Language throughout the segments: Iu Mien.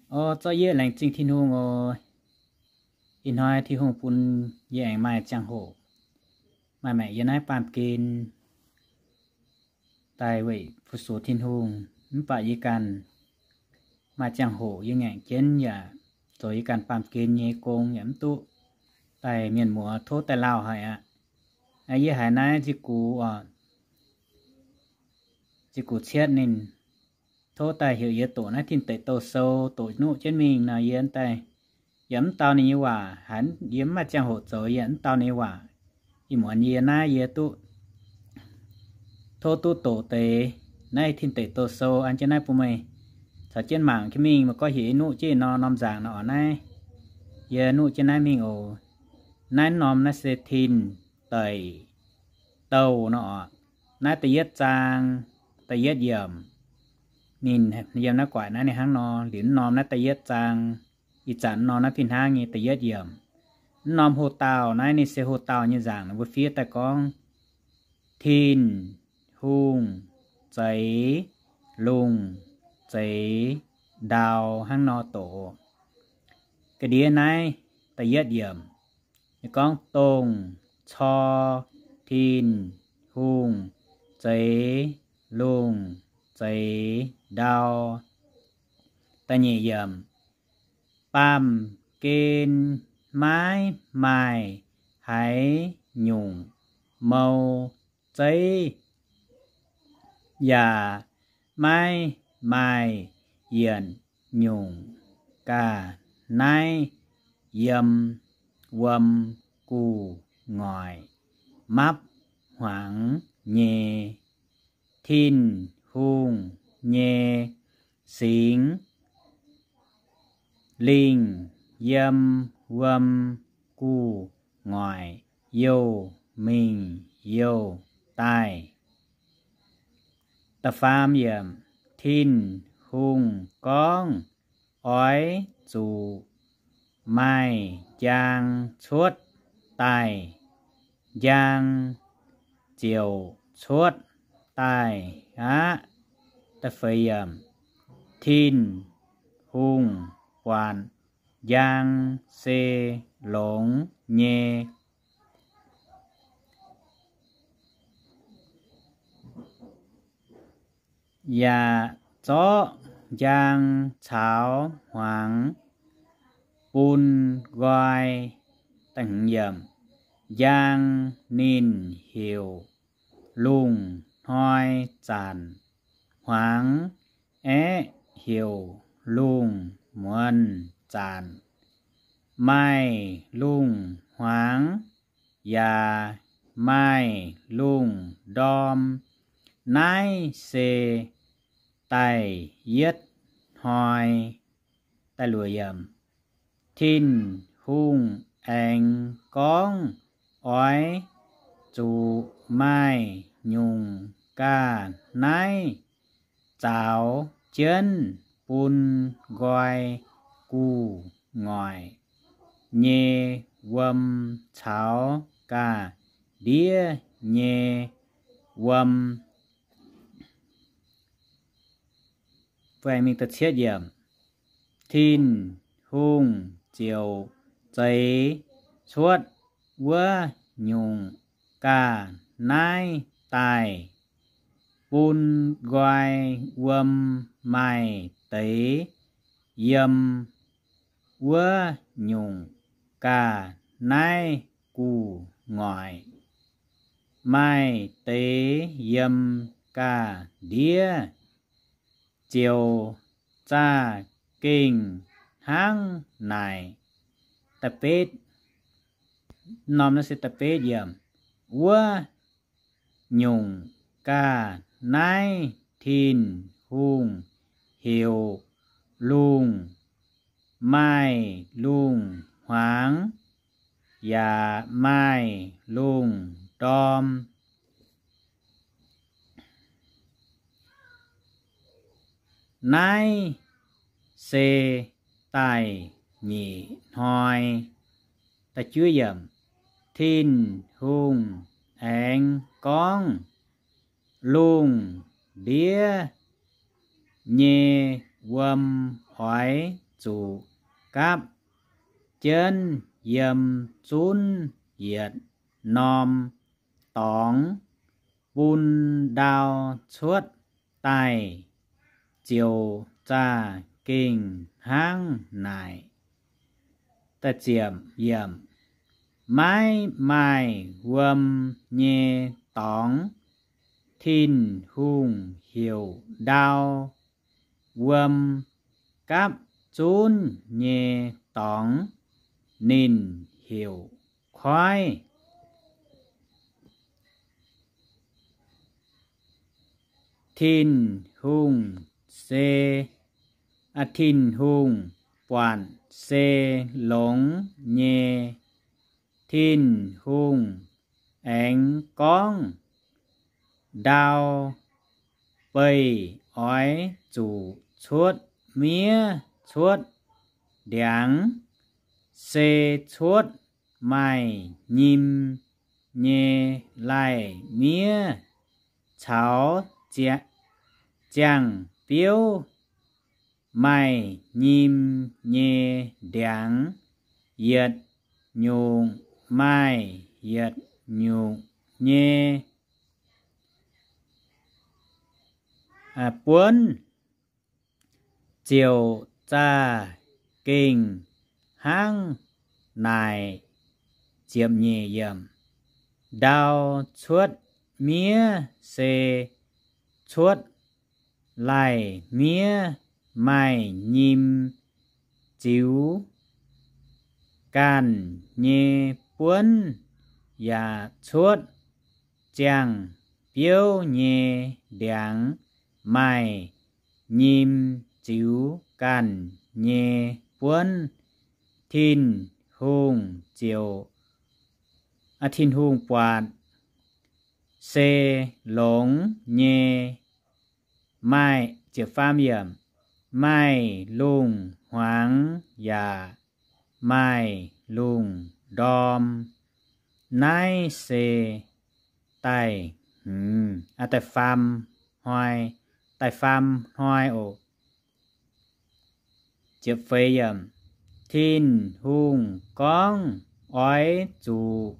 O zorqv yie laengz zingh Tin-Hungh oc. Ih hnoi Tin-Hungh bun yie aengx maaih ziangh hoc maaih maengc yie naaiv baamh gen daaih weic fu-sux Tin-Hungh. Mv baac yie ganh maaih ziangh hoc yie ngaengc jienv yaac zoux yie ganh baamh gen nyei gong yaac mv duqv daaih mienh muoz tov daaih lauh haic aqv. Yie haiz naaiv nzih gux oc, nzih gux cietv ninh tov daaih heuc yie doqc naaiv Tin Deic Douh Sou, doqc nuqv jienv mingh nor yie daaih yaac mv dau ninh nyei waac, haiz yie mv maaih ziangh hoc zoux yie mv dau ninh nyei waac. Ih muonz yie naaiv yie duqv tov duqv doqc deix naaiv Tin Deic Douh Sou an jienv naaiv bun meih caux jienv mangc jienv mingh. Meih gorngv heuc yie nuqv jienv nor norm nzaangc nor oc, naaiv yie nuqv jienv naaiv mingh oc. Naaiv norm naaiv se Tin Deic Douh nor oc. Naaiv da'yietv zaang, da'yietv yiemc. Ninh yiem naaiv guaaic naaiv ninh hnangv nor, liuz norm naaiv da'yietv zaang, ih zanc norm naaiv fih hnangv nyei da'yietv yiemc. Mv norm ho dauh naaiv ninh se ho dauh nyei nzaangc, mbuo fiev daaih gorngv Tin-Hungh zeix lungh zeix ndau hnangv nor doqc. Ga'ndiev naaiv da'yietv yiemc, ninh gorngv, dongh cor Tin-Hungh zeix lungh zeix ndau. Da'nyeic yiemc, baamh gen maiv maaih haaix nyungc mou zeiv, yaac maiv maaih yietc nyungc ga'naaiv yiem wuom gu'nguaaic mapv hmuangx nyei. Tin-Hungh nyei Singx Lingh yiem wuom gu'nguaaic youh mingh youh daaih. Da'faam yiemc, Tin-Hungh gorngv, oix zuqc maaih njang cuotv daaih, njang ziouc cuotv daaih aqv. Da'feix yiemc, Tin-Hungh buatc njang se longx nyei, yaac zorqv njang caux hmuangx bun nqoi. Njang ninh heuc lungh hnoi zanc, hmuangx aeqv, heuc lungh muonz zanc. Maaih lungh hmuangx yaac maaih lungh ndorm. Naaiv se da'yietv hnoi. Tin-Hungh aengx gorngv, oix zuqc maaih nyungc ga'naaiv zaaux jienv bun nqoi gu'nguaaic nyei wuom caux ga'ndiev nyei wuom. Tin-Hungh ziouc zeix cuotv wuov nyungc ga'naaiv daaih, bun nqoi wuom maaih deix yiem wuov nyungc ga'naaiv gu'nguaaic. Maaih deix yiem ga'ndiev ziouc za'gengh hnangv naaic. Da'betv, norm naaiv se da'betv yiemc, wuov nyungc ga'naaiv Tin-Hungh heuc lungh, maaih lungh hmuangx yaac maaih lungh ndorm. Naaiv se da'nyeic hnoi. Tin-Hungh aengx gorngv, lungh ndiev nyei wuom oix zuqc gapv jienv yiem zunv yietc norm dorngx bun ndau cuotv daaih ziouc zaah gengh hnangv naaic. Maiv maaih wuom nyei dorngx Tin-Hungh heuc ndau. Wuom gapv zunv nyei dorngx ninh heuc koiv. Tin-Hungh se, Tin-Hungh buatc se longx nyei. Tin-Hungh aengx gorngv, Ndau beih oix zuqc cuotv miev cuotv ndiangx, se cuotv maaih nyim nyei lai-miev caux ziangh biouv, maaih nyim nyei ndiangx, yietc nyungc maaih yietc nyungc nyei buonv, ziouc zaah gengh hnangv naaic. Ndau cuotv miev se cuotv lai-miev maaih nyim ziux ganh nyei buonv, yaac cuotv ziangh biouv nyei ndiangx maaih nyim ziux ganh nyei buonv. Tin-Hungh ziouc, Tin-Hungh buatc se longx nyei. Maaih, maaih lungh hmuangx yaac maaih lungh ndorm. Naaiv se daaih, daaih faam hnoi, daaih faam hnoi oc. Tin-Hungh gorngv, Oix zuqc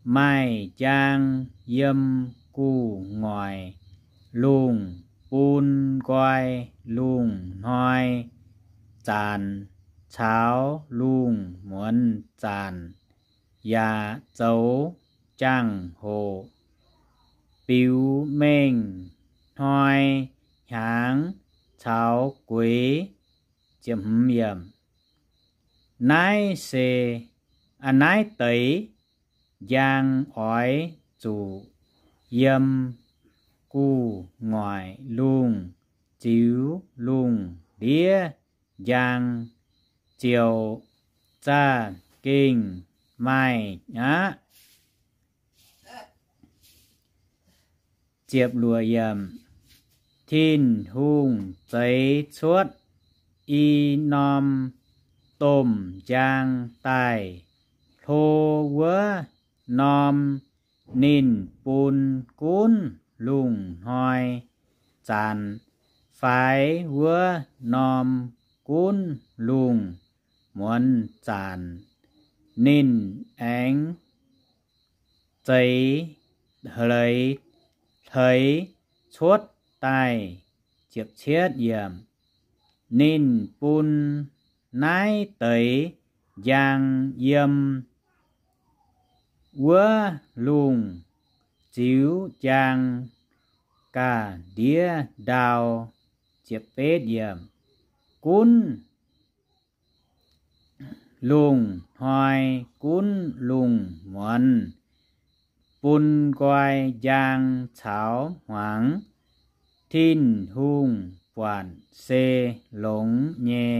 maaih njang yiem gu'nguaaic lungh bun nqoi lungh hnoi zanc caux lungh muonz zanc, yaac zoux jangx-hoc biux mengh hnoi hnyangx caux gueix. Naaiv se, naaiv deix njang oix zuqc yiem gu'nguaaic lungh ziux lungh ndiev njang ziouc zaah gengh maaih aqv. Tin-Hungh zeix cuotv i norm domh njang daaih. Hlo wuov norm ninh bun gunv lungh hnoi zanc, faix wuov norm gunv lungh muonz zanc. Ninh aengx zeix hleix, hleix cuotv daaih. Ninh bun naaiv deix njang yiem wuov lungh ziux njang ga'ndiev ndau. Gunv lungh hnoi gunv lungh muonz, bun nqoi njang caux hmuangx, Tin-Hungh buatc se longx nyei.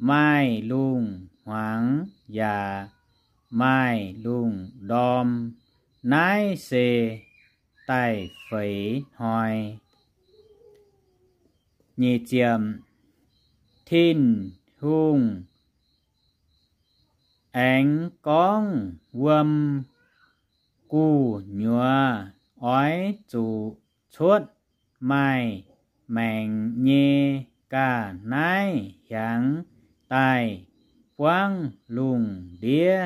Maaih lungh hmuangx yaac maaih lungh ndorm. Naaiv se da'feix hnoi. Tin-Hungh aengx gorngv, Wuom gu'nyuoz oix zuqc cuotv maaih maengc nyei ga'naaiv hiaangx daaih buangv lungh ndiev,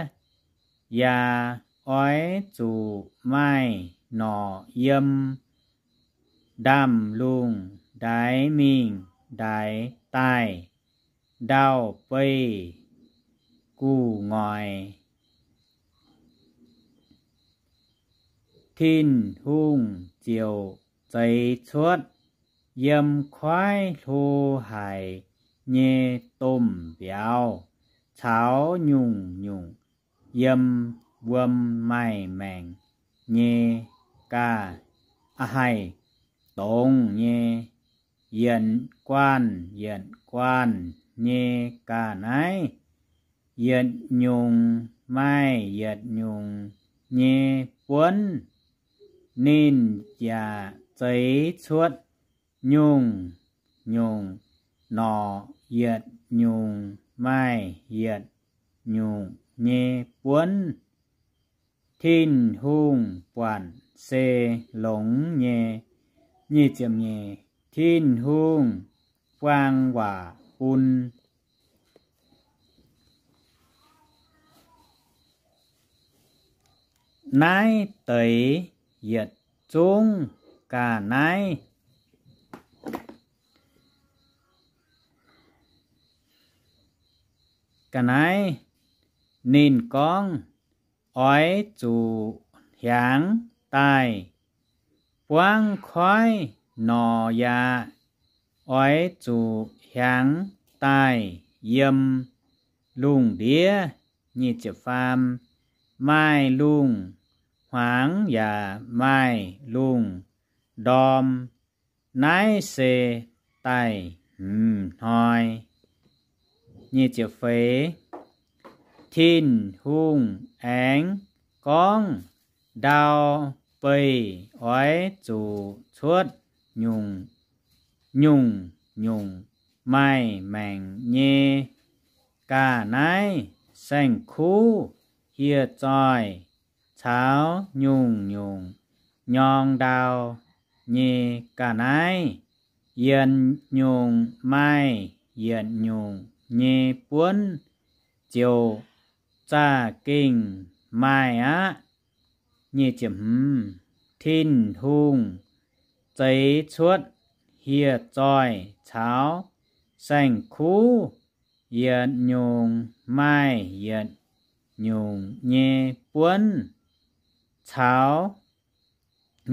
yaac oix zuqc maaih norqc yiem ndaamv-lungh ndaix mingh ndaix daaih ndau-beih gu'nguaaic. Tin-Hungh ziouc zeix cuotv yiem koiv hlo haic nyei domh mbiauz caux nyungc-nyungc yiem wuom maaih maengc nyei ga'naaiv, haih dongz nyei, yietc guanh yietc guanh nyei ga'naaiv, yietc nyungc maaih yietc nyungc nyei buonv. Ninh yaac zeix cuotv nyungc-nyungc norqc, yietc nyungc maaih yietc nyungc nyei buonv. Tin-Hungh buatc se longx nyei. Nyic ziepc nyeic, Tin-Hungh buang waac bun naaiv deix yietc zungv ga'naaiv, ga'naaiv. Ninh gorngv, Oix zuqc hiaangx daaih buangv koiv norqc yaac oix zuqc hiaangx daaih yiem lungh ndiev. Nyic ziepc faam, maaih lungh hmuangx yaac maaih lungh ndorm. Naaiv se daaih hmz hnoi. Nyic ziepc feix, Tin-Hungh aengx gorngv, Ndau beih oix zuqc cuotv nyungc-nyungc maaih maengc nyei ga'naaiv, saeng-kuv, hieh zoih, caux nyungc-nyungc nyorng ndau nyei ga'naaiv. Yietc nyungc maaih yietc nyungc nyei buonv ziouc za'gengh maaih aqv. Tin-Hungh zeix cuotv hieh zoih caux saeng-kuv, yietc nyungc maaih yietc nyungc nyei buonv, caux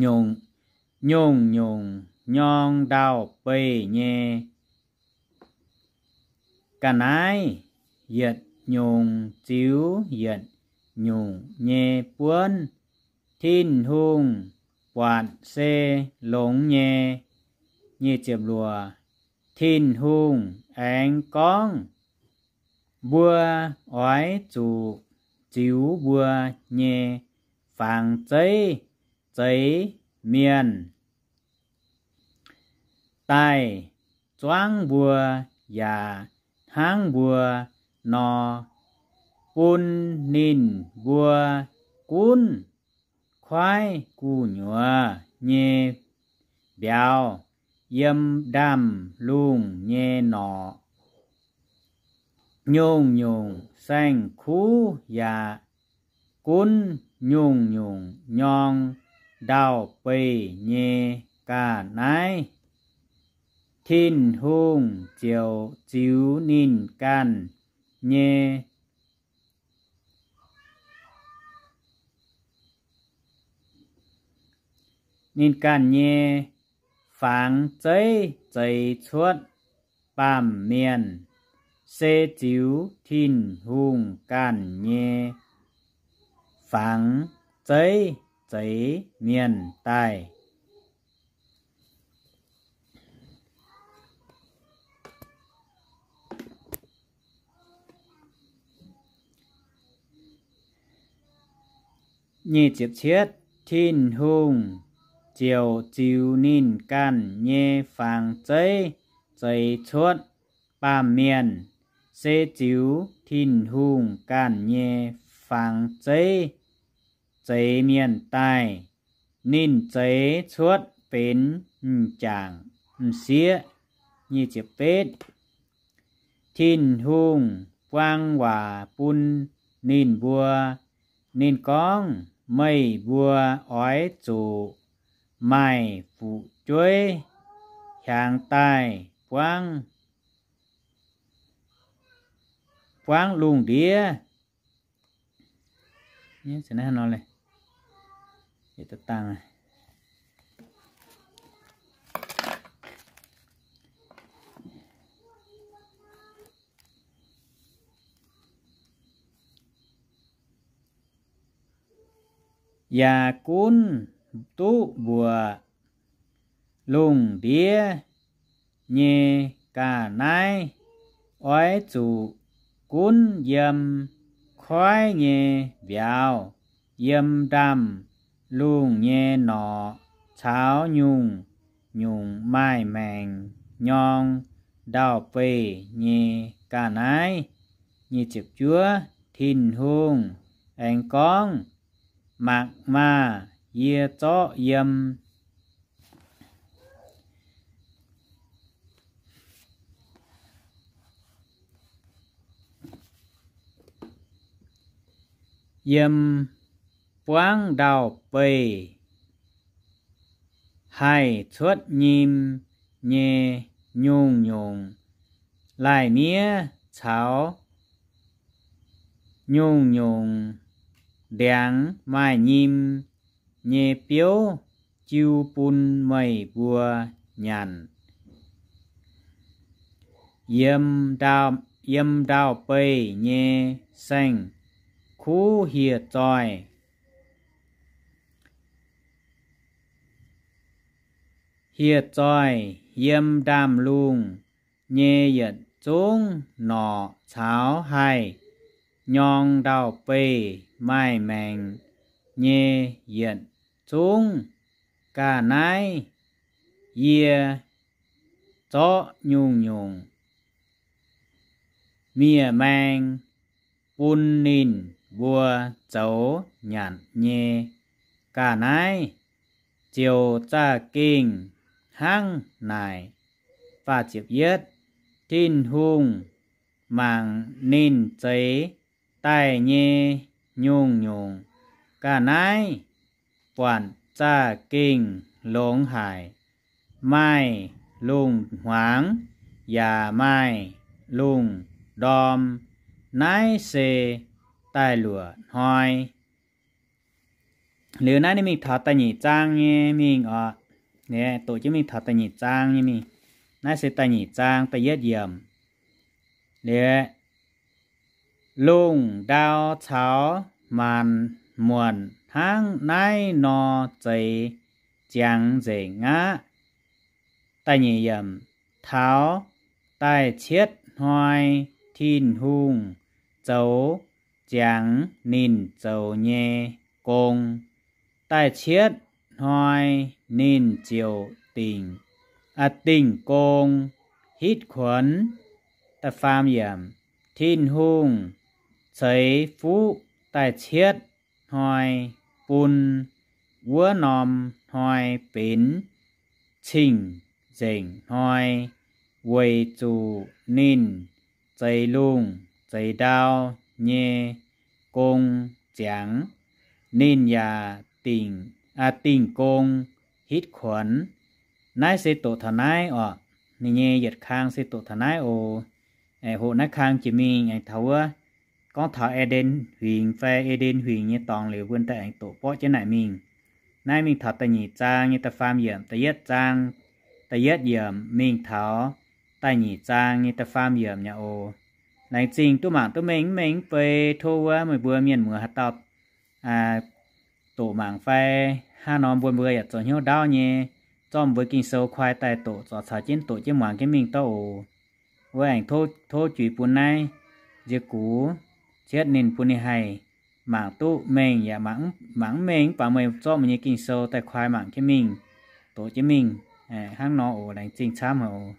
nyungc-nyungc nyorng ndau-beih nyei ga'naaiv, yietc nyungc ziux yietc nyungc nyei buonv. Tin-Hungh buatc se longx nyei. Tin-Hungh aengx gorngv, Mbuo oix zuqc ziux mbuo nyei fangx zeiv zeix mienh daaih zuangv mbuo yaac hnangv mbuo nor, bun ninh mbuo gunv koiv gu'nyuoz nyei mbiauz yiem ndaamv-lungh nyei norqc. Nyungc-nyungc saeng-kuv yaac gunv nyungc-nyungc nyorng ndau-beih nyei ga'naaiv. Tin-Hungh ziouc ziux ninh ganh nyei ninh ganh nyei fangx zeiv zeix cuotv baamh mienh, se ziux Tin-Hungh ganh nyei fangx zeiv zeix mienh daaih. Nyic ziepc cietv, Tin-Hungh ziouc ziux ninh ganh nyei fangx zeiv zeix cuotv baamh mienh, se ziux Tin-Hungh ganh nyei fangx zeiv zeix mienh daaih. Ninh zeix cuotv benx m'jangc m'sieqv Nyic ziepc betv, Tin-Hungh buang waac bun ninh mbuo. Ninh gorngv, Meih mbuo oix zuqc maaih fu'jueiv hiaangx daaih buangv, buangv lungh ndiev. Yaac gunv duqv mbuoqc lungh ndiev nyei ga'naaiv. Oix zuqc gunv yiem koiv nyei mbiauz, yiem ndaamv-lungh nyei norqc, caux nyungc-nyungc maaih maengc nyorng ndau-beih nyei ga'naaiv. Nyic ziepc juov, Tin-Hungh aengx gorngv, Mangc maah! Yie zorqv yiem yiem buangv ndau-beih haih cuotv nyim nyei nyungc-nyungc lai-miev caux nyungc-nyungc ndiangx maaih nyim nyei biouv jiu bun meih mbuo nyanc. Yiem ndau-beih nyei saeng-kuv hieh zoih, hieh zoih yiem ndaamv-lungh nyei yietc zungv norqc caux haih nyorng ndau-beih maaih maengc nyei yietc zungv ga'naaiv. Yie zorqv nyungc-nyungc miev-maeng bun ninh mbuo zoux nyanc nyei ga'naaiv ziouc za'gengh hnangv naaic. Tin-Hungh mangc ninh zeix daaih nyei nyungc-nyungc ga'naaiv buatc za'gengh longx haic, maaih lungh hmuangx yaac maaih lungh ndorm. Naaiv se da'luoqc hnoi. Liuz naaiv ninh mingh taux da'nyeic zaang nyei mingh oc. Doqc jienv mingh taux da'nyeic zaang nyei mingh. Naaiv se da'nyeic zaang da'yietv yiemc. Liuz, lungh ndau caux maanc muonc hnangv naaiv nor zeix ziangx nzengc aqv. Da'nyeic yiemc. Taux da'cietv hnoi Tin-Hungh zoux ziangx ninh zoux nyei gong. Da'cietv hnoi ninh ziouc dingc, aa, dingh gong hitv kuonx. Da'faam yiemc. Tin-Hungh ceix fuqv da'cietv hnoi bun wuov norm hnoi benx cing-nzengc hnoi, weic zuqc ninh zeix lungh zeix ndau nyei gong ziangx. Ninh yaac dingh, aa, dingh gong hitv kuonx. Naaiv se doqc taux naaiv oc. Ninh nyei yietc kang se doqc taux naaiv oc. Hoqc naaiv kang jiex mingh aengx taux wuov, gorngv taux E^nden Huingx fai E^nden Huingx nyei dorngx liuz, mbuo daaih aengx doqc borqv jienv naaic mingh. Naaiv mingh taux da'nyeic zaang nyei da'faam yiemc, da'yietv zaang, da'yietv yiemc mingh taux da'nyeic zaang nyei da'faam yiemc nyei oc. Laengz zingh duqv mangc duqv mengh mv mengh mv bei, tov wuov meih mbuo mienh muoz haaix dauh doqc mangc fai hnangv nor, mbuo mbuo yaac zoux hnyouv ndaauv nyei, zorqv mbuo Ging-Sou koi daaih doqc, zorc caux jienv doqc jienv muangx jienv mingh dauh oc. Wuov aengx tov, tov juix bun naaiv nzie gux, cietv ninh bun ninh haih mangc duqv mengh yaac mangc mv mengh, mv baac meih zorqv meih nyei Ging-Sou daaih koi mangc jienv mingh, doqc jienv mingh. Hnangv nor oc. Laengz zingh camv oc.